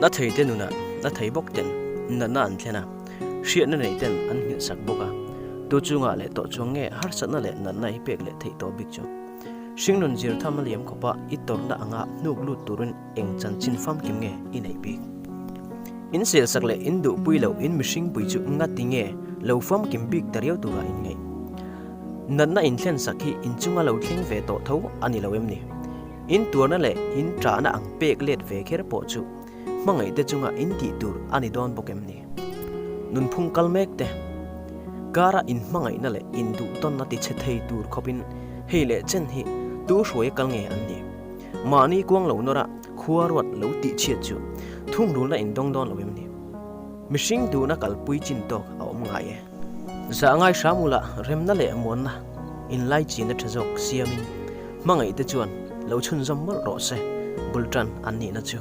Na thei te nunah na thei bawk ten natna an thlen a, hriatna nei ten an nghilh sak bawk a. Tu chungah leh tawh chuang nge harsatna leh natna i pek leh theih tawh bik chu? Hringnun zir tham a liam khawpa i tawrhna anga hnuk lut turin eng chanchin famkim nge i neih bik? In selsak leh in duhpui loh in mihring pui chu ngati nge lo famkim bik ta riau tura in ngaih? Natna inthlensak hi inchunga lo thleng ve tawh tho a ni lo em ni? In tuarna leh in ṭahna ang pek let ve kher pawh chu hmangaihte chunga in tih tur a ni dawn bawk em ni? Nunphung kal mek te, kara in hmangaihna leh in duhtawnna ti chhe thei tur khawpin hei leh chen hi tu hruaia kal nge an ni? Mahni kuang lo nawra khua ruat lo tih chhiat chu thungrulna in dawng dawn lo em ni? Mihring duhna kalpui chin tawk a awm ngai e. Zah ngai hram ula remna leh muanna inlaichina tha zawk siamin hmangaihte chuan lo chhunzawm mawlh rawh se, bul tan an nihna chu.